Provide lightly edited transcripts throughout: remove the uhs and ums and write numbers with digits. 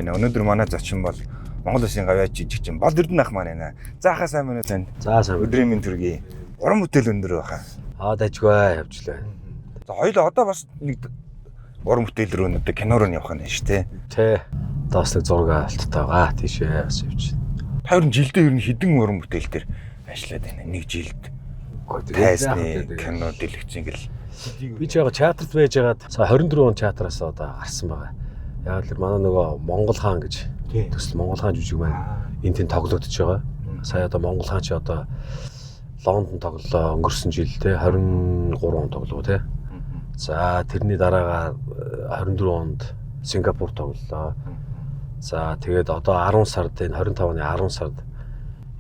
Байна. Өнөөдөр манай зочин бол Монгол Улсын гавьяа жижигчин Бал Эрдэнэ ах маань байна. За хаа сайн байна уу танд? За сайн. Өдрийн мэнд төргий. Уран бүтээл өндөр байхаа. Аа дажгүй явжлаа. За хоёул одоо бас нэг уран бүтээл рүү нэг кино руу явах нь шүү дээ. Тэ. Одоо бас нэг зураг авалттай байгаа. Тийшээ бас явж. Та ер нь жилдээ ер нь хэдэн уран бүтээл дээр ажиллаад байна. Нэг жилд тайзны кино дэлгэц ингээл Би ч яг театрт байж байгаад 24 он театраас одоо гарсан байгаа. Яг л манай нөгөө Монгол хаан гэж төсөл Монгол хаан жүжиг маань энэ тэнд тоглогдож байгаа. Сая одоо Монгол хаан чи одоо Лондон тоглолоо өнгөрсөн жил те 23 он тоглов те. За тэрний дараагаар 24 онд Сингапур тоглолоо. За тэгээд одоо 10 сард энэ 25 оны 10 сард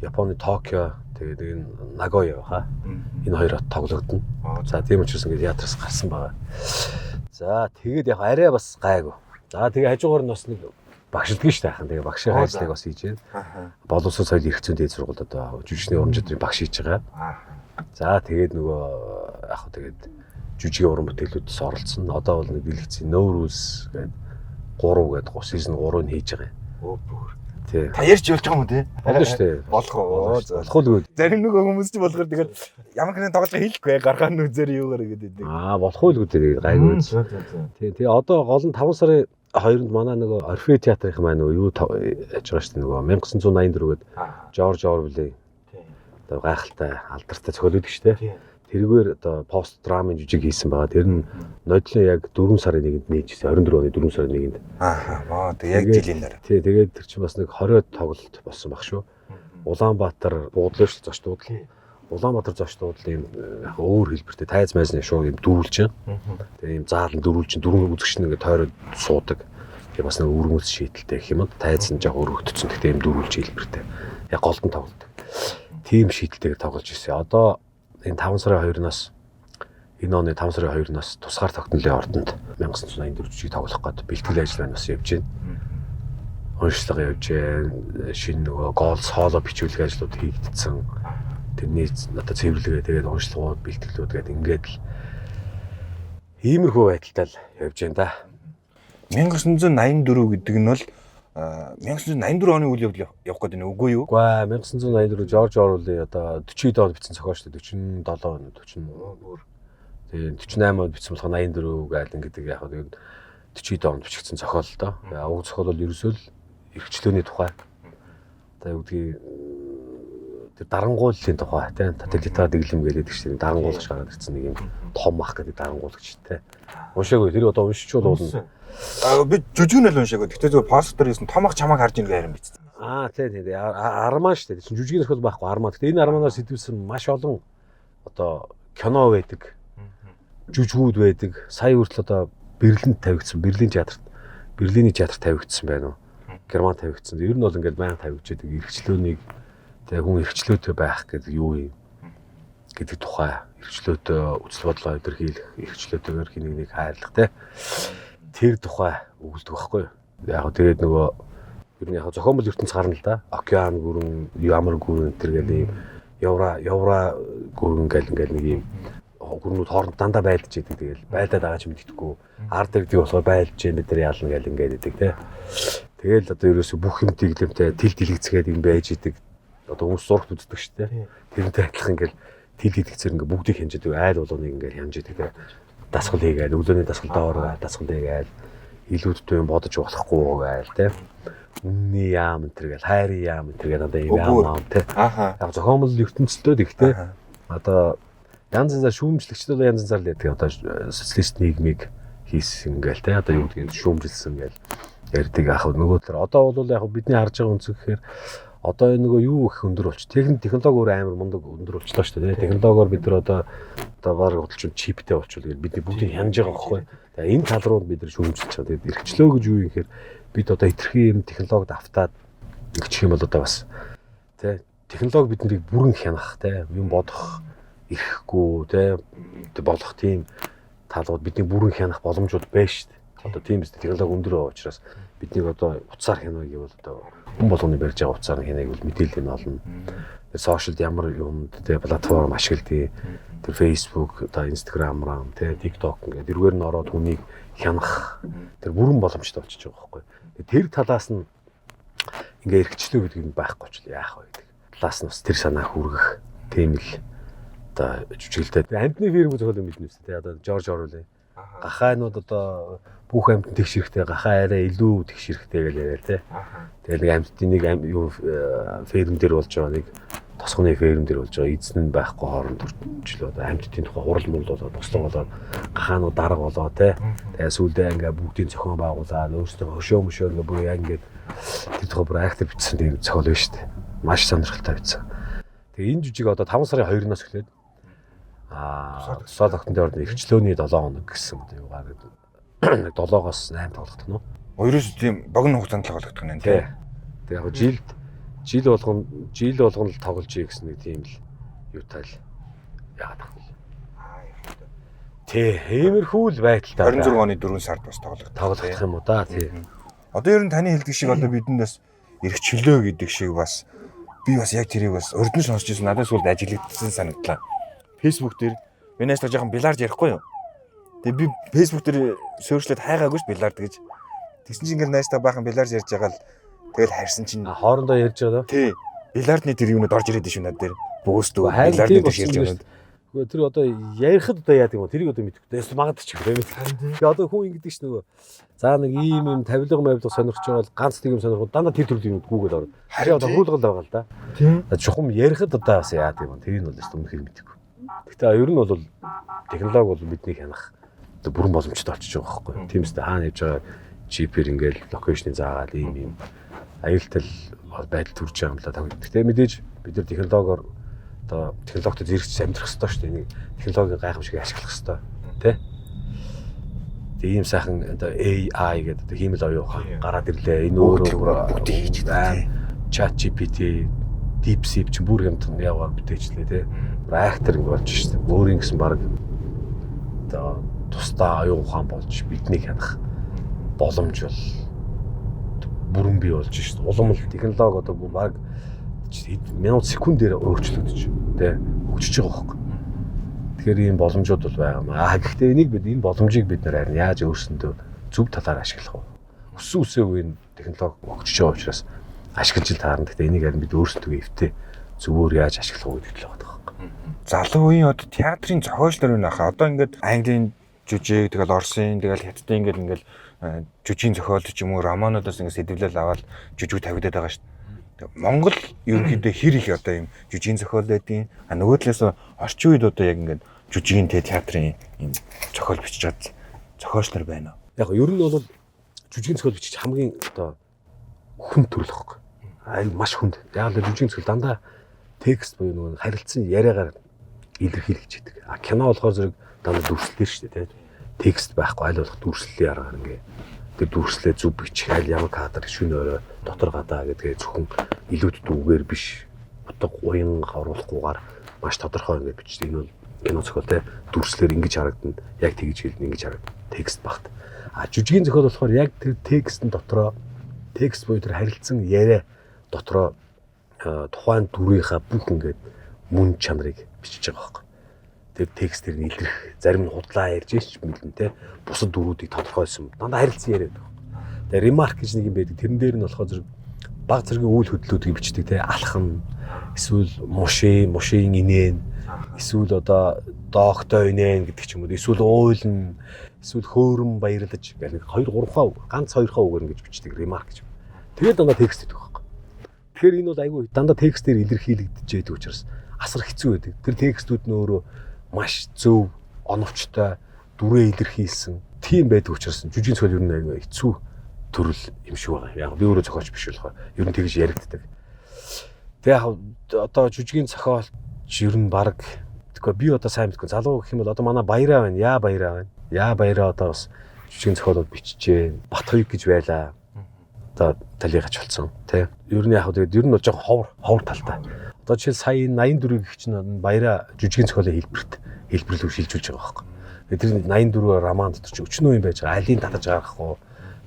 Японы Токио тэгээд энэ Нагоя баха. Энэ хоёр хот тоглогдно. За тийм учраас ингээд театраас гарсан байгаа. За тэгээд яг арай бас гайгүй. За тэгээ хажуугаар нь бас нэг багшилдаг шүү дээ. Тэгээ багшийн ажлыг бас хийж байна. Боловсрол соёл эрх зүйн дээд сургуульд одоо жүжигчний уран чадрын багш хийж байгаа. За тэгээд нөгөө яг хөө тэгээд жүжигийн уран бүтээлүүдээс оролцсон. Одоо бол нэг дэлгэцийн No Rules гэдэг 3 гэдэг season 3-ыг хийж байгаа юм. Өө бүр. Тий. Та ярьж болж байгаа юм те? Болно шүү дээ. Болох уу? Болох уу? Зарим нөгөө хүмүүс ч болохоор тэгэл ямар нэгэн тоглолт хийхгүй гаргаа нь үзээр юугаар гэдэг. Аа болох уу л гэдэг гайгүй. Тий, тэгээ одоо гол нь 5 сарын 2-нд манай нөгөө Орфей театрын маань нөгөө юу яаж байгаа шүү дээ нөгөө 1984 гээд Жорж Орвелийн одоо гайхалтай алдартай зохиол өгдөг шүү дээ. Тэргээр одоо пост драмын жүжиг хийсэн байгаа. Тэр нь нодлон яг 4 сарын 1-нд нээжсэн. 24 оны 4 сарын 1-нд. Аа, тэг яг жилийн дараа. Тий, тэгээд тэр чинь бас нэг 20 тоглолт болсон баг шүү. Улаанбаатар буудлын шүү зочд буудлын. Улаанбаатар зочд буудлын юм яг өөр хэлбэртэй тайз майзны шууд юм дөрвөлжин. Тэгээ юм заалан дөрвөлжин дөрвөн үзэгч нэг тойроод суудаг. Тэгээ бас нэг өргөмөл шийдэлтэй гэх юм уу. Тайз нь жоох өргөгдсөн. Гэхдээ юм дөрвөлж хэлбэртэй. Яг голдон тоглолт. Тийм шийдэлтэйгээр тоглож ирсэн. Одоо энэ 5 сарын 2-наас энэ оны 5 сарын 2-наас тусгаар тогтнолын ордонд 1984 жүжиг тоглох гээд бэлтгэл ажил маань бас явж байна. Уншлага явж байна. Шинэ нөгөө гол соло бичүүлэх ажлууд хийгдсэн. Тэрний одоо цэвэрлэгээ тэгээд уншлагууд, бэлтгэлүүд гээд ингээд л иймэрхүү байдалтай л явж байна да. 1984 гэдэг нь бол 1984 оны үйл явдал явах гэдэг нь үгүй юу? Үгүй ээ 1984 Жорж Орвелийн одоо 40 онд бичсэн зохиол шүү дээ. 47 он 40 тийм 48 онд бичсэн болохоор 84 гайл ингээд яг тэгээд 40 онд бичигдсэн зохиол л доо. Уг зохиол бол ерөөсөө л эрхчлөөний тухай. Одоо юу гэдгийг тэр дарангуйллын тухай тийм тоталитар дэглэм гэлээд шүү дээ. Дарангуулагч гараад ирсэн нэг юм том ах гэдэг дарангуулагч тийм. Уншаагүй тэр одоо уншичвал болно. Аа би жүжиг нь л уншаагүй. Гэхдээ зүгээр постэр хийсэн том ах чамайг харж ийн гэх харин бичсэн. Аа тий тий. Арман шүү дээ. Жүжигийн зохиол байхгүй арман. Гэхдээ энэ арманаар сэтгүүлсэн маш олон одоо кино байдаг. Жүжгүүд байдаг. Сая хүртэл одоо Берлинд тавигдсан. Берлин театрт Берлиний театр тавигдсан байна уу? Герман тавигдсан. Ер нь бол ингээд байнга тавигдж байдаг. Эрхчлөөнийг тэгээ хүн эрхчлөөтэй байх гэдэг юу юм гэдэг тухай эрхчлөөтэй үзэл бодлоо илэрхийлэх, эрхчлөөтэйгээр хин нэг хайрлах те тэр тухай өгүүлдэг байхгүй юу? Яг гоо тэгээд нөгөө ер нь яг зохиомл ертөнц гарна л да. Океан гүрэн, ямар гүрэн тэр гэл ийм евра гүрэн гэл ингээл нэг ийм гүрнүүд хооронд дандаа байлдаж идэг. Тэгэл байлдаад байгаа ч мэддэхгүй. Ард ирдэг болохоор байлж гэн бид нар яална гэл ингээд идэг те. Тэгэл одоо ерөөсө бүх юм дэглэмтэй тэл дэлгэцгээд юм байж идэг. Одоо хүмүүс зурагт үздэг шүү дээ. Тэрнтэй адилхан ингээл тэл дэлгэцээр ингээ бүгдийг хянж идэг. Айл болгоныг ингээл хянж идэг те. Дасгал хийгээл, өглөөний дасгал доор дасгал хийгээл, илүүдтэй юм бодож болохгүй гээл те. Үнний яам энэ төр гээл, хайрын яам энэ төр гээл одоо юм яам аам те. Яг зохиомл ертөнцлөө гэхдээ одоо янз янзаар шүүмжлэгчдүүд янз янзаар л байдаг. Одоо социалист нийгмийг хийсэн гээл те. Одоо юу гэдгийг шүүмжилсэн гээл ярьдаг. Яг нөгөө талаар одоо бол яг бидний харж байгаа өнцөг гэхээр одоо энэ нөгөө юу их өндөр болч. Технологи өөр амар мундаг өндөр болчлоо шүү дээ. Технологиор бид нар одоо баг худалчин чиптэй болчихвол гээд бидний бүгдийг хянаж байгаа байхгүй. Тэгээ энэ тал руу бид нар шүүмжилж байгаа. Тэгээд эрхчлөө гэж юу юм гэхээр бид одоо хэтэрхий юм технологид автаад ингэчих юм бол одоо бас тэ технологи биднийг бүрэн хянах тэ юм бодох ирэхгүй тэ болох тийм талууд бидний бүрэн хянах боломжууд байна шүү дээ. Одоо тийм биз технологи өндөр байгаа учраас Биднийг одоо утсаар хянаа гэвэл одоо хүн болгоны барьж байгаа утсаар хянаа гэвэл мэдээлэл нь олно. Тэр сошиалд ямар юмд те платформ ашигладаг. Тэр Facebook, одоо Instagram, рам те TikTok ингээд тэргээр нь ороод хүнийг хянах тэр бүрэн боломжтой болчихж байгаа байхгүй. Тэр талаас нь ингээ эрхчлөө гэдэг юм байхгүй ч яах вэ гэдэг. Талаас нь бас тэр санаа хүргэх тийм л одоо жүжиглэлтэй. Амьтны ферм зохиол юм мэднэ үстэй те одоо Жорж Орвел. Гахайнууд одоо бүх амьтан тэгш хэрэгтэй, гахай арай илүү тэгш хэрэгтэй гэж яриа те. Тэгэл нэг амьтдын нэг юу ферм дээр болж байгаа нэг тосгоны ферм дээр болж байгаа эзэн нь байхгүй хооронд төрчлөө одоо амьтдын тухай хурал мурал болоод туслан болоод гахаанууд дарга болоо те. Тэгээ сүүлдээ ингээ бүгдийн зохион байгуулаад өөрсдөө хөшөө мөшөө ингээ бүр яг ингээд тэр тухай бүр актер бичсэн тийм зохиол байна шүү дээ. Маш сонирхолтой бичсэн. Тэгээ энэ жүжиг одоо 5 сарын 2-наас эхлээд тусгаар тогтнолын ордны эрхчлөөний 7 хоног гэсэн одоо юугаар нэг 7-оос 8 тоглогдох нь. Ерөөс тийм богино хугацаанд тоглогдох нь тий. Тэгээ яг жил болгоно л тоглож ий гэсэн нэг тийм л юутай л яагаад ах вэ? Тий, иймэрхүү л байдалтай. 26 оны 4 сард бас тоглогдох юм уу да тий. Одоо ер нь таны хэлдэг шиг одоо бидэнд бас эрхчлөө гэдэг шиг бас би бас яг тэрийг бас урд нь сонсч ирсэн, надад сүүлд ажиглагдсан санагдлаа. Facebook дээр миний найз жоохон билард ярихгүй юу? Тэгээ би Facebook дээр сөрчлээд хайгаагүй ш билард гэж. Тэгсэн чинь ингээл найзтай баахан билард ярьж байгаа л тэгэл харсан чинь хоорондоо ярьж байгаа. Тий. Билардны тэр юунод орж ирээд шүү над дээр. Бөөстөө билардны тэр ярьж байгаа. Үгүй тэр одоо ярихад одоо яадаг юм бэ? Тэрийг одоо мэдэхгүй. Эсвэл магадгүй ч юм бэ. Тэгээ одоо хүн ингэдэг ш нөгөө. За нэг ийм юм тавилга мавилга сонирхож байгаа бол ганц нэг юм сонирхол дандаа тэр төрлийн юм гүүгээд орно. Харин одоо хуулгал байгаа л да. Тийм. Чухам ярихад одоо бас яадаг юм. Тэрийг нь бол өстө үнэхээр мэдэхгүй. Гэхдээ ер нь бол технологи бол бидний хянах одоо бүрэн боломжтой болчихж байгаа байхгүй юу. Тийм үстэй хаана явж байгаа чипээр ингээл локейшнийг заагаад ийм ийм аюултай байдал төрж байгаа юм л да. Гэхдээ мэдээж бид нар технологиор одоо технологитой зэрэгч амьдрах ёстой шүү дээ. Энийг технологийн гайхамшигыг ашиглах ёстой тий. Тэгээ ийм сайхан одоо AI гэдэг одоо хиймэл оюун ухаан гараад ирлээ. Энэ өөрөө бүгдийг хийж байгаа. ChatGPT, DeepSeek чинь бүр хямдхан яваар бүтээчлээ тий. Актер ингэ болж шүү дээ. Өөрийн гэсэн баг одоо тусдаа оюун ухаан болж биднийг хянах боломж бол бүрэн бий болж шүү дээ. Улам л технологи одоо бүр баг минут секундээр өөрчлөгдөж тий хөгжиж байгаа байхгүй. Тэгэхээр ийм боломжууд бол байгаа юм. Гэхдээ энийг бид энэ боломжийг бид нар харин яаж өөрсөндөө зөв талаар ашиглах вэ? Өссөн үсээгүй энэ технологи хөгжиж байгаа учраас ашиглаж л таарна. Гэхдээ энийг харин бид өөрсдөө эвтэй зөвөөр яаж ашиглах вэ гэдэг л байгаа байхгүй. Залуу үеийн одоо театрын зохиолч нар байна хаа. Одоо ингээд Английн жүжиг, тэгэл Оросын, тэгэл Хятадын ингээд жүжигийн зохиол ч юм уу романуудаас ингээд сэдвлэл аваад жүжиг тавигдаад байгаа шүү дээ. Монгол ерөнхийдөө хэр их одоо юм жүжигийн зохиол байдیں۔ А нөгөө талаас орчин үед одоо яг ингээд жүжигийн театрын юм зохиол бичиж чад зохиолч нар байна уу? Яг ер нь бол жүжигийн зохиол бичих хамгийн одоо хүнд төрөл байхгүй. Аюу маш хүнд. Яг л жүжигийн зохиол дандаа текст буюу нөгөө харилцан яриагаар илэрхийлж идэг. А кино болохоор зэрэг дандаа дүрслэлээр шүү дээ, тийм. Текст байхгүй аль болох дүрслэлийн аргаар ингээ тэр дүрслээ зөв бичих, аль ямар кадр шүн орой дотор гадаа гэдгээ зөвхөн илүүд дүүгээр биш утга уян оруулахгүйгээр маш тодорхой ингээд бичдэг. Энэ бол кино зохиол те дүрслэлээр ингэж харагдана, яг тэгж хэлнэ, ингэж харагдана. Текст багт. А жүжигийн зохиол болохоор яг тэр текстэн дотроо текст буюу тэр харилцан яриа дотроо тухайн дүрийнхаа бүх ингээд мөн чанарыг бичиж байгаа байхгүй. Тэр текстээр нь илэрх зарим нь худлаа ярьж ич мэдэн те бусад дүрүүдийг тодорхойлсон. Дандаа харилцан яриа байдаг. Тэгээ ремарк гэж нэг юм байдаг. Тэрэн дээр нь болохоор зэрэг баг зэргийн үйл хөдлөлүүдийг бичдэг те алхам эсвэл мушийн инээн эсвэл одоо доогтой инээн гэдэг ч юм уу эсвэл уйлна эсвэл хөөрөн баярлаж гэх нэг 2 3 хаа ганц 2 хаа үгээр ингэж бичдэг ремарк гэж. Тэгээд дандаа текст гэдэг байхгүй. Тэгэхээр энэ бол айгүй дандаа текстээр илэрхийлэгдэж байдаг учраас асар хэцүү байдаг. Тэр текстүүд нь өөрөө маш зөв, оновчтой, дүрээ илэрхийлсэн тийм байдаг учраас жүжигийн зохиол ер нь айгүй хэцүү төрөл юм шиг байгаа. Яг би өөрөө зохиолч биш болохоор ер нь тэгж яригддаг. Тэгээ яг одоо жүжигийн зохиолч ер нь баг тэгэхгүй би одоо сайн мэдгүй. Залуу гэх юм бол одоо манай Баяраа байна. Яа Баяраа байна. Яа Баяраа одоо бас жүжигийн зохиолууд бичжээ. Батхуйг гэж байлаа. Одоо талийгач болсон тий. Ер нь яг тэгээд ер нь бол жоохон ховор талтай. Одоо жишээл сая энэ 84 гэх чинь Баяраа жүжигийн зохиолын хэлбэрлүү шилжүүлж байгаа байхгүй. Тэр 84 роман дотор чи өчнөө юм байж байгаа. Алийг татаж гаргах уу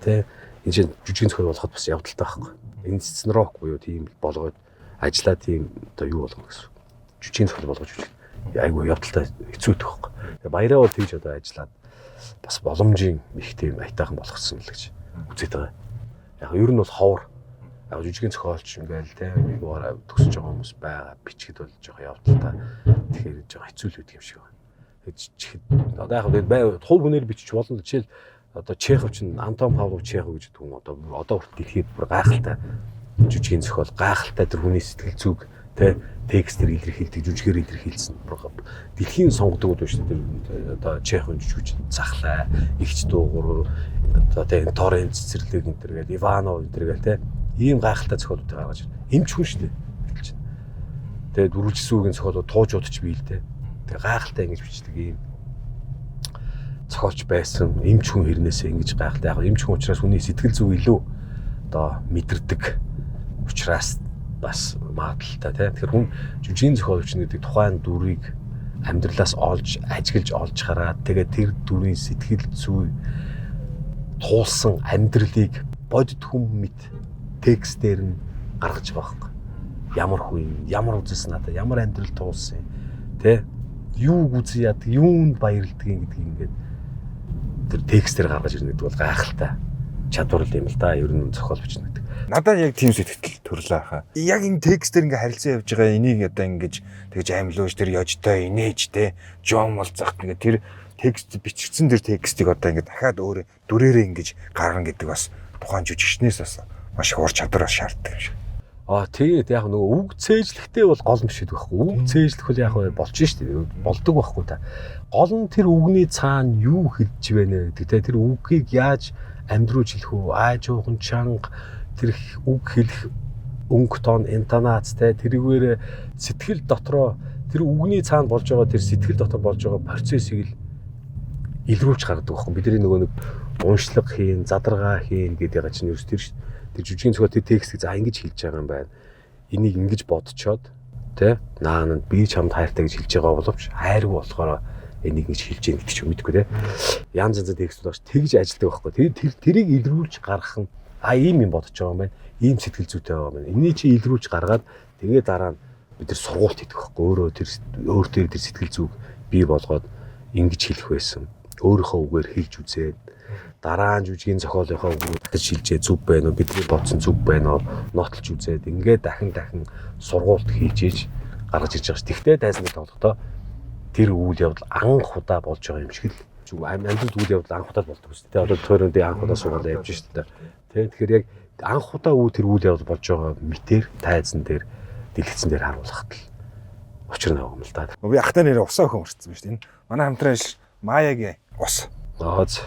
тий. Энэ чинь жүжигэн зохиол болоход бас явдалтай байхгүй. Энэ сценарок буюу тийм болгоод ажиллаа тийм одоо юу болгоно гэсэн. Жүжигэн зохиол болгож жүжиг. Айгу явдалтай хэцүү их байхгүй. Тэгээ баяраа бол тэгж одоо ажиллаад бас боломжийн их тийм аятайхан болгоцсон л гэж үзээд байгаа. Яг ер нь бол ховор. Яг жүжигэн зохиолч ингээл те юугаараа төгсөж байгаа хүмүүс байгаа. Бичгэд бол жоох явдалтай. Тэгэхээр жоох хэцүү л байдаг юм шиг байна. Тэгэхэд одоо яг бай хувь хүнээр бичиж болно. Жишээл одоо Чехов чинь Антон Павлов Чехов гэж гэдэг хүн одоо хүртэл дэлхийд бүр гайхалтай жүжигийн зохиол, гайхалтай тэр хүний сэтгэл зүг тэ текстээр илэрхийлдэг, жүжигээр илэрхийлсэн. Дэлхийн сонгодог үү шүү дээ. Тэр одоо Чеховын жүжигч Захлай, Игч Дуугур, одоо тэ Торен цэцэрлэг энэ төр гээл, Иванов энэ төр гээл тэ ийм гайхалтай зохиолуудыг гаргаж ирнэ. Эмч хүн шүү дээ. Гэтэл чинь. Тэгээд үргэлжлэн зохиолууд туужууд ч бий л дээ. Тэгээ гайхалтай ингэж бичдэг ийм зохиолч байсан. Эмч хүн хэрнээсээ ингэж гайхалтай. Яг эмч хүн учраас хүний сэтгэл зүй илүү одоо мэдэрдэг учраас бас магадлалтай тий. Тэгэхээр хүн жүжигэн зохиолч гэдэг тухайн дүрийг амьдралаас олж, ажиглаж олж хараад тэгээд тэр дүрийн сэтгэл зүй туулсан амьдралыг бодит хүн мэт текстээр нь гаргаж байгаа байхгүй. Ямар хүн юм, ямар үзэл санаатай, ямар амьдрал туулсан юм, тэ? Юуг үзэн яадаг, юунд баярлдаг юм гэдгийг ингээд тэр текстээр гаргаж ирнэ гэдэг бол гайхалтай чадвар л юм л да. Ер нь зохиол бичнэ гэдэг. Надад яг тийм сэтгэл төрлөө хаа. Яг энэ текстээр ингээ харилцан явж байгаа энийг одоо ингэж тэгж амьлууж тэр ёжтой инээж те жом болцохт ингээ тэр текст бичигдсэн тэр текстийг одоо ингээ дахиад өөр дүрээрээ ингэж гаргана гэдэг бас тухайн жүжигчнээс бас маш их ур чадвар бас шаарддаг юм шиг. Аа тэгээд яг нөгөө үг цээжлэхтэй бол гол биш гэдэг байхгүй. Үг цээжлэх бол яг болж штэ. Болдог байхгүй та. Гол нь тэр үгний цаана юу хэлж байна гэдэг те. Тэр үгийг яаж амьдруулж хэлэх үү? Аа жуухан чанга тэр үг хэлэх өнгө тон интонац те тэрүүгээр сэтгэл дотроо тэр үгний цаана болж байгаа тэр сэтгэл дотор болж байгаа процессыг л илрүүлж гаргадаг байхгүй. Бидний нөгөө нэг уншлага хийн, задаргаа хийн гэдэг байгаа чинь ерөөс тэр шүү. Тэр жүжигэн зохиол тэр текстийг за ингэж хэлж байгаа юм байна. Энийг ингэж бодцоод тэ наананд би чамд хайртай гэж хэлж байгаа боловч хайргүй болохоор энийг ингэж хэлж яах гэдэг ч юм мэдгүй тэ. Янз янзын текстүүд багш тэгж ажилдаг байхгүй. Тэр тэрийг илрүүлж гаргах нь а ийм юм бодож байгаа юм байна. Ийм сэтгэл зүйтэй байгаа юм байна. Энийг чи илрүүлж гаргаад тэгээ дараа нь бид тэр сургуульт хийдэг байхгүй. Өөрөө тэр өөр тэр сэтгэл зүг бий болгоод ингэж хэлэх байсан. Өөрийнхөө үгээр хэлж үзээд дараа нь жүжигийн зохиолынхоо үгрүү дахиж шилжээ зүг байна уу, бидний бодсон зүг байна уу, нотлж үзээд ингээд дахин дахин сургуульд хийж иж гаргаж ирж байгаа ш. Тэгтээ дайсныг тоглохдоо тэр үйл явдал анх удаа болж байгаа юм шиг л амьдрал үйл явдал анх удаа болдог шүү дээ. Одоо тойрон дээр анх удаа суугаад явж шүү дээ. Тэ тэгэхээр яг анх удаа тэр үйл явдал болж байгаа мэтэр тайзан дээр дэлгэцэн дээр харуулхад л учир нь байгаа юм л да. Би ахтай нэрээ усаа өхөн уртсан байна шүү дээ. Энэ манай хамтран ш Маягийн ус. Ооц.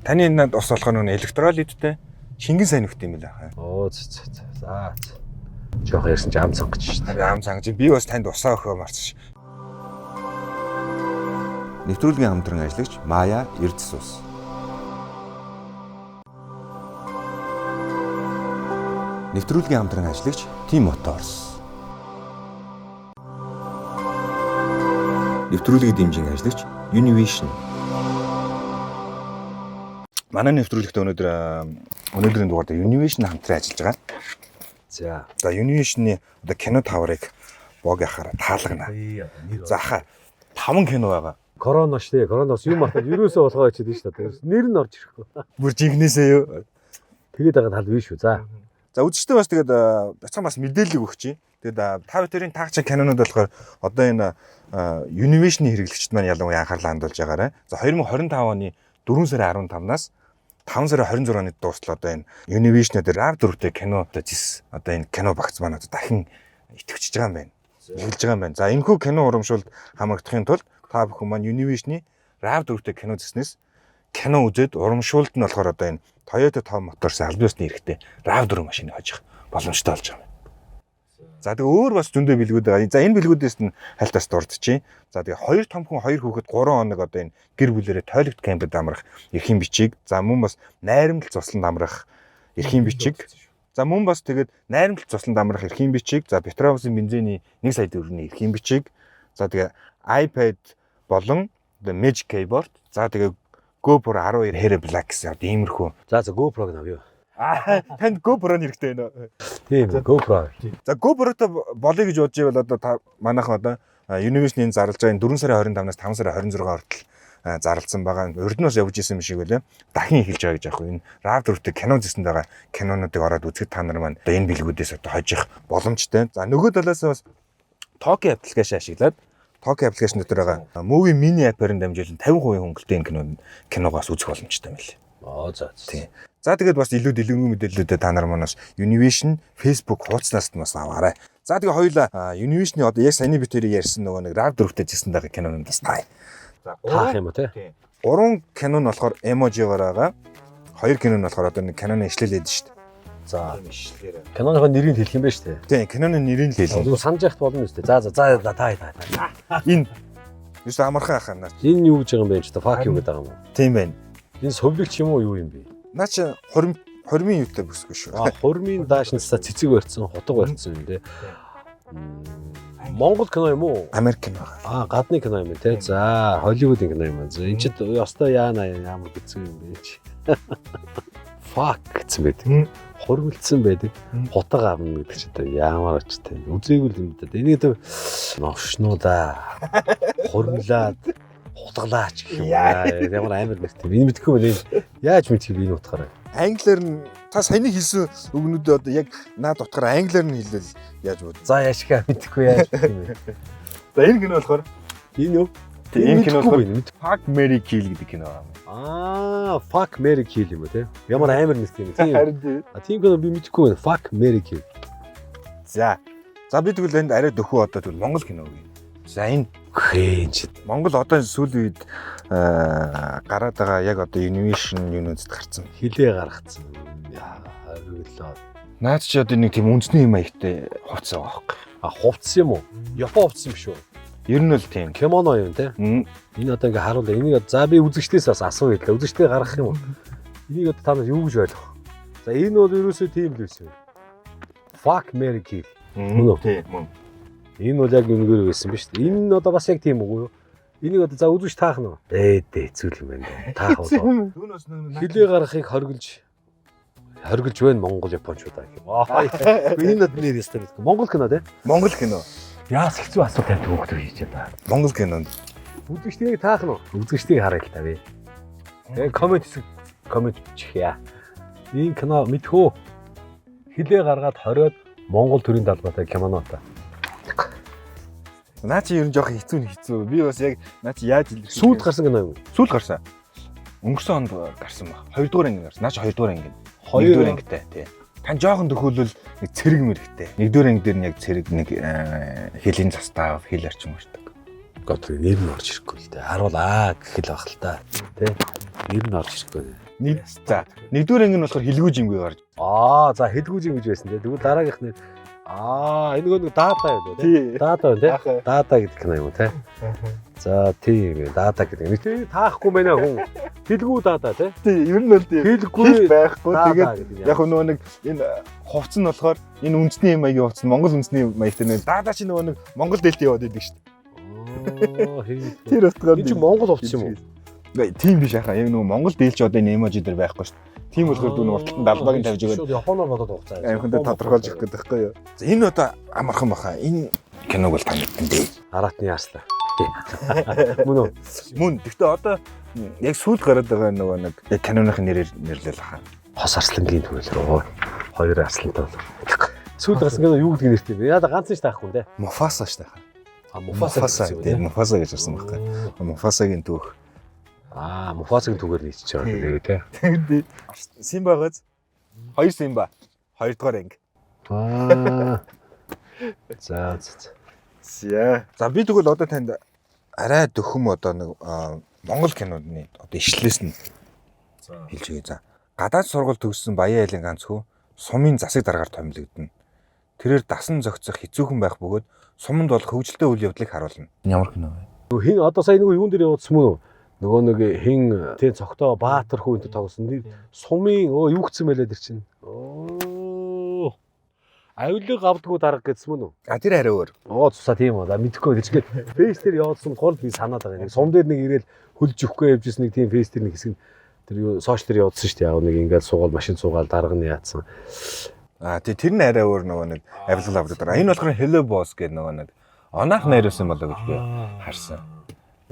Таны энэ ус болохоор нүн электролиттэй шингэн сайн нөхт юм байна. Оо за за. Жохоо ярьсан чи ам цангаж шүү дээ. Ам цангаж. Би бас танд усаа өхөө марцш. Нэвтрүүлгийн хамтран ажиллагч Мая Эрдэс ус. Нэвтрүүлгийн хамтран ажиллагч Team Motors. Нэвтрүүлгийг дэмжин ажиллагч Univision. Манай нэвтрүүлэгт өнөөдрийн дугаар дээр Univision хамтран ажиллаж байгаа. За. За Univision-ы одоо кино таврыг бог яхаараа таалгана. За хаа 5 кино байгаа. Корона шүү дээ. Коронавирус юм мартаад ерөөсөө болгоо ичээд шүү дээ. Нэр нь орж ирэхгүй. Бүр жинхнээсээ юу. Тэгээд байгаа тал биш шүү. За. За үзэгчдээ бас тэгээд бяцхан бас мэдээлэл өгч чинь. Тэгээд та бүхэн таагч кинонууд болохоор одоо энэ Univision-ы хэрэглэгчд маань ялангуяа анхаарлаа хандуулж байгаарай. За 2025 оны 4 сарын 15-наас 5 сарын 26-ны дуустал одоо энэ Univision дээр RAV4-тэй кино одоо зис одоо энэ кино багц маань одоо дахин итгэвчж байгаа юм байна. Эхэлж байгаа юм байна. За энэхүү кино урамшуулд хамрагдахын тулд та бүхэн маань Univision-ы RAV4-тэй кино зэснээс кино үзээд урамшуулд нь болохоор одоо энэ Toyota 5 Motors аль биесны эрхтэй RAV4 машиныг хожих боломжтой болж байгаа юм. За тэгээ өөр бас зөндөө бэлгүүд байгаа. За энэ бэлгүүдээс нь хальтаас дурдчихъя. За тэгээ 2 том хүн 2 хүүхэд 3 хоног одоо энэ гэр бүлэрээ тойлогт кемпэд амрах эрхийн бичиг. За мөн бас найрамдал цусланд амрах эрхийн бичиг. За мөн бас тэгээд найрамдал цусланд амрах эрхийн бичиг. За Петровсын бензиний 1 сая төгрөгийн эрхийн бичиг. За тэгээ iPad болон одоо Magic Keyboard. За тэгээ GoPro 12 Hero Black гэсэн одоо иймэрхүү. За за GoPro-г авъя. Аа, танд GoPro хэрэгтэй байна уу? Тийм, GoPro. За, GoPro-то болъё гэж бодож байвал одоо та манайхан одоо Univision-ийн зарлж байгаа энэ 4 сарын 25-наас 5 сарын 26 хүртэл зарласан байгаа. Урд нь бас явж исэн юм шиг байлаа. Дахин эхэлж байгаа гэж аахгүй. Энэ RAV4-тэй кино үзсэн байгаа кинонуудыг ороод үзэхэд та нар маань одоо энэ бэлгүүдээс одоо хожих боломжтой. За, нөгөө талаас бас Toki application ашиглаад Toki application дотор байгаа Movie Mini app-аар дамжуулан 50% хөнгөлөлттэй энэ киногоос үзэх боломжтой юм байна. Аа, за. Тийм. За, тэгээд бас илүү дэлгэрэнгүй мэдээллүүдэд та нар манаас Univision Facebook хуудаснаас нь бас аваарай. За, тэгээ хоёулаа Univision-ы одоо яг саяны бид хоёрыг ярьсан нөгөө нэг RAV4-тэй зэсэн байгаа кинонуудаас таа. За, Таах юм уу те? Гурван кино нь болохоор emoji-гоор байгаа. Хоёр кино нь болохоор одоо нэг киноны ишлэл ээд шүү дээ. За, Ишлэлээр. киноныхоо нэрийг хэлэх юм байна шүү дээ. Тийм, киноны нэрийг л хэлнэ. Зөв санаж яхад болно шүү дээ. За за за за, та та та. Энэ юус амархан ахаа наа. Энэ юу гэж байгаа юм бэ ч та, fuck юу гэдэг байгаа юм уу? Тийм байна. Энэ совлогч юм уу, юу юм бэ? Наа чи хурим хурмын юутай бүсгүй шүү. А, хурмын даашнасаа цэцэг барьсан, хутга барьсан юм те. Монгол кино юм уу? Америк кино. Аа, гадны кино юм те. За, Холливуудын кино юм аа. За, энэ ч ёстой яана, ямар хэцүү юм бэ чи. Fuck гэсэн байдаг. Хурмилдсан байдаг. Хутга авна гэдэг чинь одоо ямар очтой. Үзээгүй л юм да. Энийг одоо новшнуудаа хурмлаад хутгалаач гэх юм. Ямар амар нэртэй. Энэ мэдэхгүй байна. Яаж мэдэх юм энэ утгаараа? Англиар нь та саяны хэлсэн үгнүүдээ одоо яг наад утгаараа англиар нь хэлвэл яаж бод? За, яашгаа мэдэхгүй, яаж мэдэх юм бэ? За, энэ кино болохоор Энэ юу? Тийм, энэ кино болохоор мэдэхгүй. Fuck Marry Kill гэдэг кино байна. Аа, Fuck Marry Kill юм уу те? Ямар амар нэртэй юм. Тийм. Харин тийм. А, тийм кино би мэдэхгүй байна. Fuck Marry Kill. За. За, би тэгвэл энд арай дөхөө одоо тэгвэл Монгол кино үгүй. За, энэ Хээ, энэ чи Монгол одоо сүүлийн үед гараад байгаа яг одоо Univision юунуудад гарцсан. Хилээ гаргацсан. Яа, хориглоо. Наад чи одоо нэг тийм үндэсний юм маягтай хувцас байгаа байхгүй. А, хувцас юм уу? Япон хувцас юм шүү. Ер нь бол тийм. Кимоно юм те. Энэ одоо ингээ харуулаа. Энийг за би үзэгчдээс бас асууя л да. Үзэгчдээ гаргах юм уу? Энийг одоо та нар юу гэж ойлгох? За, энэ бол ерөөсөө тийм л байсан юм. Fuck Marry Kill. Мөн үү? Тийм, мөн. Энэ бол яг үнэгээр байсан биш үү? Энэ нь одоо бас яг тийм үгүй юу? Энийг одоо за үзэгч таах нь уу? Ээ, дээ зүйл юм байна. Таах уу? Хилээ гаргахыг хоригдож хоригдож байна Монгол Япончуудаа гэх юм. Аа. Энэ одоо нэр ястаа мэдгүй. Монгол кино те? Монгол кино. Яас хэцүү асуулт тавьдаг хүүхдүүд хийж байна. Монгол кинонд. Үзэгчдийг таах нь уу? Үзэгчдийг харъя л та би. Тэгээ comment хэсэг comment бичих яа. Энэ кино мэдхүү. Хилээ гаргаад хориод Монгол төрийн даалгавртай кинонотой. Наа чи ер нь жоох хэцүү нь хэцүү. Би бас яг наа чи яаж илэрхийлэх Сүүлд гарсан кино юм. Сүүлд гарсан. Өнгөрсөн онд гарсан баг. Хоёрдугаар анги гарсан. Наа чи хоёрдугаар анги. Хоёр Нэгдүгээр ангитай тий. Тань жоохон төхөөлөл нэг цэрэг мэрэгтэй. Нэгдүгээр анги дээр нь яг цэрэг нэг хөлийн застав, хэл орчин гардаг. Гот нэр нь орж ирэхгүй л дээ. Харуулаа гэх л баг л та. Тэ? Нэр нь орж ирэхгүй. Нэг за, нэгдүгээр анги нь болохоор хилгүү жимгүй гарч. Аа, за, хэлгүү жим гэж байсан те. Тэгвэл дараагийнх нь аа, энэ нөгөө нэг даада юу те? Тий. Даада байна те. Даада гэдэг кино юм уу те? За, тийм ээ, даада гэдэг. Нэг тийм таахгүй байна хүн. Хэлгүү даада те. Тий, ер нь бол тий. Хэлгүй Хэл байхгүй. даада Тэгээд гэдэг юм. яг нөгөө нэг энэ хувцас нь болохоор энэ үндэсний юм маягийн хувцас нь Монгол үндэсний маягтай нэг даада чи нөгөө нэг Монгол дэлт яваад идэг шүү дээ. Аа, хэлгүй. Тэр утгаар Энэ чи Монгол хувцас юм уу? Үгүй, тийм биш ахаа. Яг нөгөө Монгол дээлч одоо энэ emoji дээр байхгүй шүү дээ. Тийм болохоор дүүн урталт нь далбааг нь тавьж өгөөд Шууд Японоор бодоод байгаа. амхандаа тодорхойлж өгөх гэдэг байхгүй юу? За, энэ одоо амархан баха. Энэ киног бол та мэдэн дээ. Аратны яаслаа. Мөн үү? Мөн. Гэхдээ одоо яг сүүлд гараад байгаа нөгөө нэг яг киноных нэрээр нэрлэл хаа. Хос арслангийн түүхэл рүү. Хоёр арслантай бол. Сүүлд гарсан кино юу гэдэг нэртэй бэ? Яа, ганц нь ч таахгүй те. Муфаса шүү дээ. А, Муфаса гэсэн юм тийм те. Муфаса гэж гарсан байхгүй. Муфасагийн түүх. Аа, Муфасагийн түүгээр нийцэж байгаа гэдэг те. Симба гоц. Хоёр Симба. Хоёрдугаар анги. Аа. За за за. За. За, би тэгвэл одоо танд арай дөхөм одоо нэг Монгол киноны одоо ишлээс нь хэлж өгье. За. Гадаад сургууль төгссөн Баян айлын ганц хүү сумын засаг даргаар томилогдоно. Тэрээр дасан зохицох хэцүүхэн байх бөгөөд суманд болох хөгжилтэй үйл явдлыг харуулна. Ямар кино вэ? Нөгөө хин одоо сая нөгөө юун дээр явуулсан мөн үү? Нөгөө нэг хин тийм цогтой Баатар хүү энэ тоглосон. Нэг сумын өө юу гэсэн мэлээ тэр чинь. Оо. Авилга авдггүй дарга гэсэн мөн үү? А, тэр арай өөр. Оо, цусаа тийм үү. За, мэдэхгүй. Тэр чинь face дээр явуулсан болохоор би санаад байгаа. Нэг сум дээр нэг ирээл хөлж өгөхгүй явжсэн нэг тийм face дээр нэг хэсэг нь Тэр юу сошиал дээр явуулсан шүү дээ. Яг нэг ингээд суугаал машин суугаал дарга нь яатсан. Аа тий, тэр нь арай өөр нөгөө нэг авилгал авдаг. Энэ болохоор Hello Boss гэдэг нөгөө нэг онаах найруулсан болоо гэж би харсан.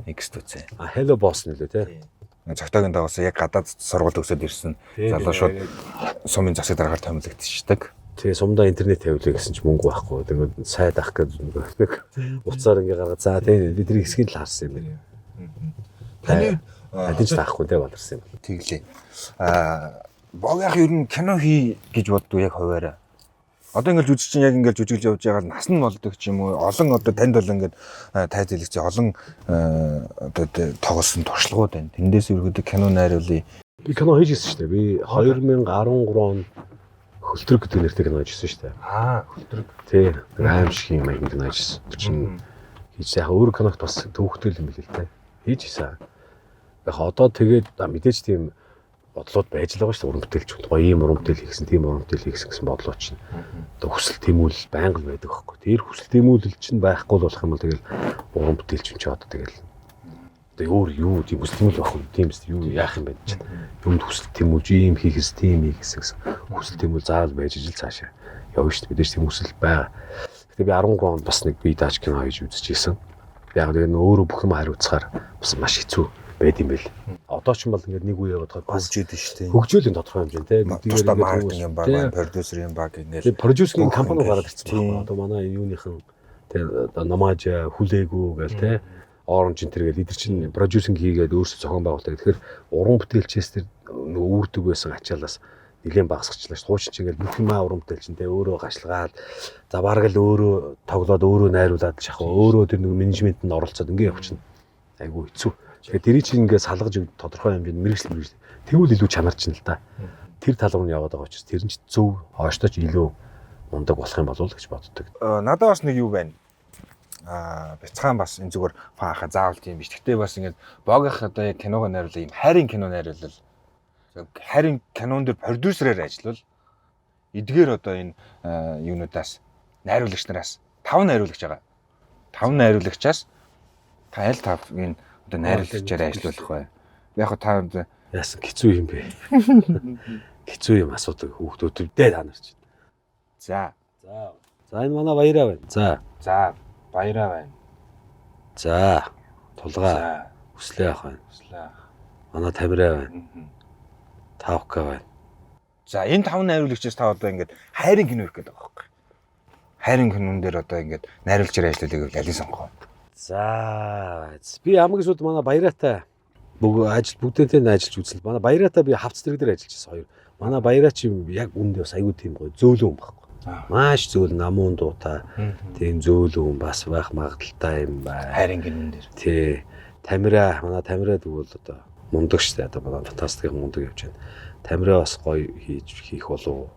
X үзээ. А Hello Boss нэлээ тий. Цогтойгийн дагуулсан яг гадаад сургууль төгсөөд ирсэн залуу шууд сумын засаг дараагаар томилогдчихдаг. Тэгээ сумдаа интернет тавиулъя гэсэн чи мөнгө байхгүй. Тэгээд сайд ах гэж нэг уцаар ингээ гаргаад за тий би тэр хэсгийг л харсан юм байна. Таны Алин ч таахгүй тий баларсан юм. Тэглээ. Аа Богийнх ер нь кино хий гэж боддог яг хуваараа. Одоо ингээл жүжигчин яг ингээл жүжиглж явж байгаа л нас нь болдог ч юм уу. Олон одоо танд бол ингээд тайз хэлэгч олон одоо тоглосон туршлагууд байна. Тэндээс ерөөдөө кино найруулъя. Би кино хийж ирсэн шүү дээ. Би 2013 онд Хөлтрөг гэдэг нэртэй кино хийжсэн шүү дээ. Аа, Хөлтрөг. Тий. Тэр аимшиг юм аяг кино хийжсэн. Тэр чинь хийж яг өөр киногт бас төвөгтэй юм билээ л дээ. Хийж исэн. Яг одоо тэгээд мэдээж тийм бодлууд байж л байгаа шүү дээ. Уран бүтээлч гоё ийм уран бүтээл хийхсэн, тийм уран бүтээл хийхсэн гэсэн бодлууд чинь одоо хүсэл тэмүүлэл байнга л байдаг байхгүй. Тэр хүсэл тэмүүлэл чинь байхгүй л болох юм бол тэгэл уран бүтээлч юм чи одоо тэгэл одоо өөр юу тийм хүсэл тэмүүлэл байхгүй тийм эс юу яах юм бэ чинь. Юмд хүсэл тэмүүлж ийм хийхээс тийм хийхсэн гэсэн хүсэл тэмүүл заавал байж ижил цаашаа явна шүү дээ. Мэдээж тийм хүсэл байгаа. Гэтэ би 13 онд бас нэг бие дааж кино хийж үзчихсэн. Яг тэгээ өөрөө бүх юм хариуцахаар бас маш хэцүү байд юм бэл. Одоо ч юм бол ингээд нэг үе яваад бас хөгжөөд шүү дээ. Хөгжөөл юм тодорхой хэмжээнд тий. Тусдаа маркетинг юм баг, продюсер юм баг ингээд. Продюсерийн компани гараад ирсэн байна. Одоо манай юуныхан тий одоо Намаж хүлээгүү гээл тий. Оранж энэ төр гээл эдэр чинь продюсинг хийгээд өөрсдөө зохион байгуулдаг. Тэгэхээр уран бүтээлчээс тэр нөгөө үүрдэг байсан ачаалаас нэлээд багасгачлаа шүү. Хуучин чинь ингээл бүх юмаа уран бүтээлч нь тий өөрөө гашилгаал за бараг л өөрөө тоглоод өөрөө найруулад шахав өөрөө тэр нэг менежментэнд оролцоод ингээ явчихна. Айгу хэцүү. Тэгэхээр тэрий чинь ингээ салгаж тодорхой хэмжээнд мэрэгсэл мэрэгсэл тэгвэл илүү чанарчна л да. Тэр тал руу нь яваад байгаа учраас тэр нь ч зөв хойштоо ч илүү мундаг болох юм болов уу гэж боддог. Надад бас нэг юу байна. Аа бяцхан бас энэ зүгээр фааха заавал тийм биш. Гэтэ бас ингээд богийнх одоо яг киногоо найруулаа ийм хайрын кино найруулал. Хайрын кинон дээр продюсерээр ажиллавал эдгээр одоо энэ юунуудаас найруулагч нараас 5 найруулагч байгаа. 5 найруулагчаас та аль тавыг одоо найруулагчаар ажиллуулах вэ? Яг та яасан хэцүү юм бэ? Хэцүү юм асуудаг хүүхдүүд дээ та нар чинь. За. За. За энэ манай Баяраа байна. За. За Баяраа байна. За. Тулгаа. Хүслээ ах байна. Хүслээ ах. Манай Тамираа байна. Тавка байна. За энэ 5 найруулагчаас та одоо ингээд хайрын кино хийх гэдэг байгаа байхгүй. Хайрын кинон дээр одоо ингээд найруулагчаар ажиллуулъя гэвэл алийг сонгох вэ? За би хамгийн сүүлд манай Баяраатай ажил бүгдэнтэй нь ажиллаж үзэл. Манай Баяраатай би хавц зэрэг дээр ажиллаж байсан хоёр. Манай Баяраа чи яг үүндээ бас аюу тийм гоё зөөлөн хүн байхгүй. Маш зөөл намуун дуутай. Тийм зөөлөн хүн бас байх магадaltaй юм байна. Хайрын кинон дээр. Тий. Тамираа манай Тамираа тэгвэл одоо мундаг штэ одоо манай фантастикийн мундаг явж байна. Тамираа бас гоё хийх болов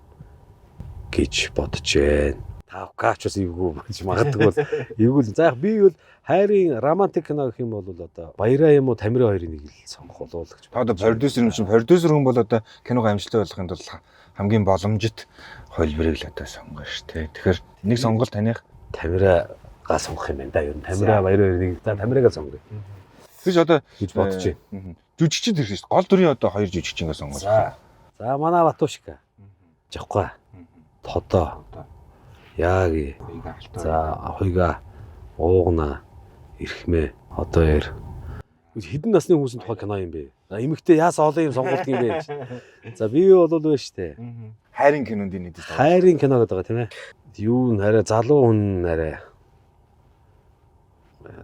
гэж бодож байна. Тавкаач бас эвгүй гэж магадгүй бол эвгүй л. За яг би бол хайрын романтик кино гэх юм бол одоо Баяраа юм уу Тамираа хоёрын нэг л сонгох болов уу гэж. Та одоо продюсер юм чинь продюсер хүн бол одоо киног амжилттай болгохын тулд хамгийн боломжит хувилбарыг л одоо сонгоно шүү дээ. Тэгэхээр нэг сонголт таних Тамираагаа сонгох юм байна да. Ер нь Тамираа Баяраа хоёрын нэг. За Тамираагаа сонгоё. Гэж одоо гэж бодож байна. Жүжигчин тэр шүү дээ. Гол дүрийн одоо хоёр жүжигчингээ сонгох. За. За манай Батушка. Жавхаа. Тодоо. Яаги. За хуйга уугна эрхмээ одоо яар. Хэдэн насны хүмүүсийн тухай кино юм бэ? Эмэгтэй яас олон юм сонголт юм бэ? За би бол байна штэ. Хайрын кинонд энэ хэдий. Хайрын кино гэдэг байгаа тийм ээ. Юу н арай залуу хүн арай.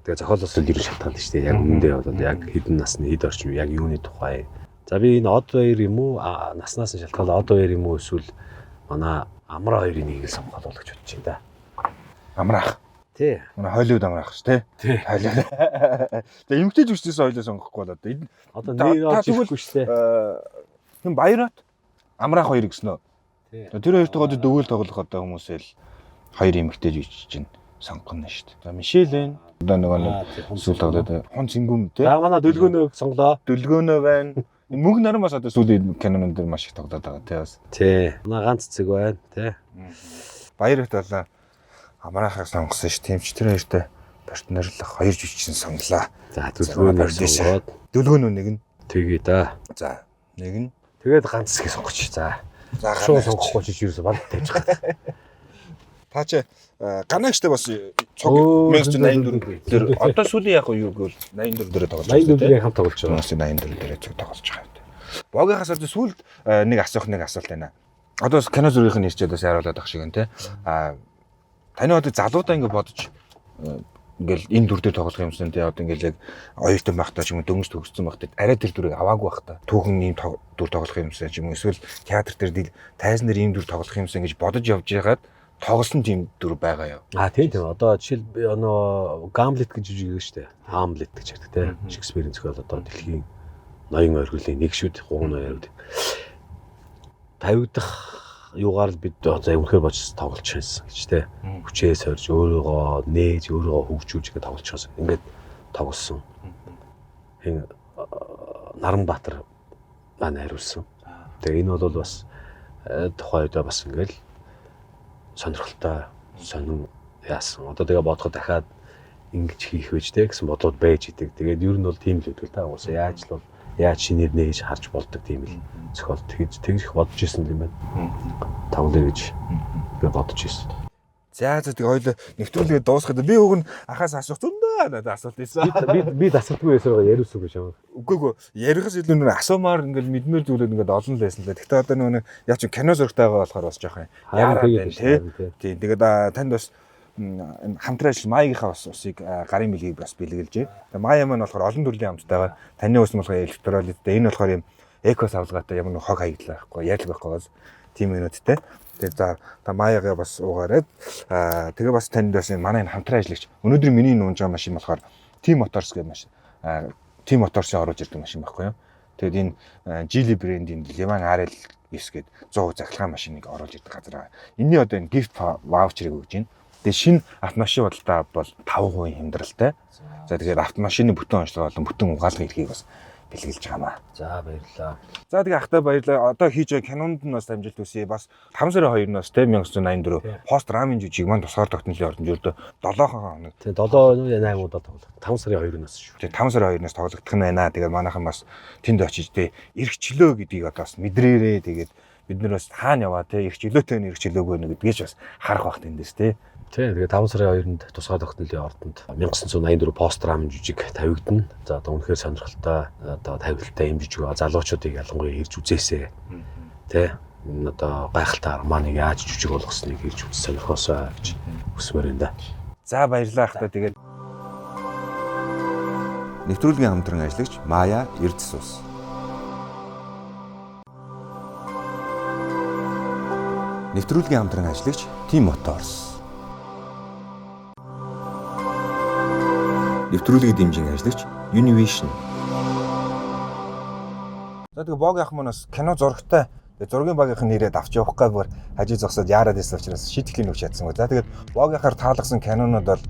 Тэгээ зохиолоос л ер нь шалтгаална штэ. Яг үүндээ бол яг хэдэн насны хэд орчим яг юуны тухай. За би энэ од баяр юм уу? Наснаас нь шалтгаална од баяр юм уу эсвэл манай Амраа хоёрын нэг л сонгох болов гэж бодож байна да. Амраах. Тий. Манай Холливуд амраах ш тий. Тий. Холливуд. За эмэгтэй жүжигчдээс хоёлоо сонгохгүй бол одоо энэ Одоо нэр олж ирэхгүй шүү дээ. Хэн Баярат Амраах хоёр гэсэн үү? Тий. Тэр хоёртойгоо одоо дөвөл тоглох одоо хүмүүсээ л хоёр эмэгтэй жүжигч чинь сонгоно шүү дээ. За Мишель байна. Одоо нөгөө нэг сүүл тоглоод Хон Цэнгүм тий. За манай Дөлгөөнөөг сонглоо. Дөлгөөнөө байна. Энэ мөнх наран бас одоо сүүлийн кинонон дээр маш их тоглоод байгаа тий бас. Тий. Манай ганц цэг байна тий. Баярт болоо Амраахыг сонгосон ш. Тийм ч тэр хоёртой партнерлах хоёр жүжигчин сонглоо. За Дөлгөөнөөг сонгоод Дөлгөөнөө нэг нь. тэгье да. За Нэг нь. Тэгээд ганц хэсгийг сонгоч. За. За Шууд сонгохгүй чи ерөөсө банд тавьж байгаа. Та чи ганаагчтай бас цуг 1984 дээр одоо сүүлийн яг юу гэвэл 84 дээр тоглож байгаа. 84 дээр хамт тоглож байгаа. 1984 дээр цуг тоглож байгаа юм. Богийнхаас одоо сүүлд нэг асуух нэг асуулт байна. Одоо бас кино зүрхийн нэрчээд бас хариулаад ах шиг байна те. А таны одоо залуудаа ингэ бодож ингээл энэ дүр дээр тоглох юмсан те, одоо ингээл яг оюутан байхдаа ч юм уу дөнгөж төгссөн байхдаа арай тэр дүрийг аваагүй байхдаа түүхэн ийм дүр тоглох юмсан ч юм уу эсвэл театр дээр тайзан дээр ийм дүр тоглох юмсан гэж бодож явж байгаад тоглосон тийм дүр байгаа юу? А тийм. Одоо жишээл нөгөө Гамлет гэж жижиг шүү дээ. Хамлет гэж ярьдаг те. Шекспирийн зохиол одоо дэлхийн ноён оргилын нэг шүд, гурван ноён оргил. Тавигдах юугаар л бид одоо үнэхээр бодож тоглож байсан гэж те. Хүчээ сорж өөрийгөө нээж, өөрийгөө хөгжүүлж ингээд тоглож байсан. Ингээд тоглосон. Энэ Наранбаатар маань хариулсан. Тэгээ энэ бол бас тухайн үедээ бас ингээд сонирхолтой сонин яасан. Одоо тэгээ бодоход дахиад ингэж хийх байж те гэсэн бодлууд байж идэг. Тэгээд ер нь бол тийм л өгдөг та. Угаасаа яаж л бол яаж шинээр нээж харж болдог тийм л зохиол тэгж их бодож исэн юм байна. Тоглоё гэж би бодож исэн. За тэгээ хоёул нэвтрүүлгээ дуусгаад би уг нь ахаас асуух зөндөө надад асуулт байсан. Би дасгалгүй байсараа яриулсан гэж юм. Үгүй ярихаас илүү нэр асуумаар ингээл мэдмээр зүйлүүд ингээд олон л байсан л. Гэхдээ одоо нөгөө яг чи кино зурагтай байгаа болохоор бас жоох юм. Яарад байна тий. Тийм тэгээд танд бас энэ хамтран ажил Маягийнхаа бас усыг гарын бэлгийг бас бэлгэлжээ. Тэгээ Мая маань болохоор олон төрлийн амттайгаа таны ус нь болохоор электролиттэй, энэ болохоор юм эко савлгаатай ямар нэг хог хаягдлаа байхгүй ярьл байхгүй бас тийм юмнуудтай. Тэгээ за та Маягаа бас уугаарай. Тэгээ бас танд бас энэ манай энэ хамтран ажлагч өнөөдөр миний нуунж байгаа машин болохоор Team Motors гэх машин. Team Motors-ын оруулж ирдэг машин байхгүй юу? Тэгээд энэ Geely брендийн Livan RL 9 гээд 100% захилгаан машиныг оруулж ирдэг газар байгаа. Энийний одоо энэ gift voucher-ыг өгж байна. Тэгээ шинэ автомашин худалдаа бол 5% хямдралтай. За тэгэхээр автомашины бүтэн онцлог болон бүтэн угаалгын эрхийг бас бэлгэлж байгаа маа. За баярлалаа. За тэгээ ахтай баярлалаа. Одоо хийж байгаа кинонд нь бас амжилт хүсье. Бас 5 сарын 2-наас те 1984 пост рамын жүжиг маань тусгаар тогтнолын ордонд ердөө 7 хоног. Тэгээ 7 8 удаа тоглох. 5 сарын 2-наас шүү. Тэгээ 5 сарын 2-наас тоглогдох нь байна. Тэгээ манайхан бас тэнд очиж те эрх чөлөө гэдгийг одоо бас мэдрээрээ. Тэгээд бид нар бас хаана яваа те эрх чөлөөтэй нь эрх чөлөөгүй нэ гэдгийг бас харах бах тэндээс те. Тийм тэгээ 5 сарын 2-нд тусгаар тогтнолын ордонд 1984 пост рамын жүжиг тавигдана. За одоо үнэхээр сонирхолтой одоо тавигдaltaй юм жүжиг залуучуудыг ялангуяа ирж үзээсэй. Тэ энэ одоо гайхалтай романыг яаж жүжиг болгосныг ирж үзэж сонирхоосой гэж хүсмээр байна да. За баярлалаа ахтай. Тэгээд нэвтрүүлгийн хамтран ажиллагч Мая Эрдэс ус. Нэвтрүүлгийн хамтран ажиллагч Team Motors. Нэвтрүүлгийг дэмжин ажиллагч Univision. За тэгээ Бог ах маань бас кино зурагтай. Тэгээ зургийн багийнхан нэрээд авч явах гал бүр хажуу зогсоод яарад байсан учраас шийтгэлийн өгч чадсангүй. За тэгээд Бог ахаар таалгасан кинонууд бол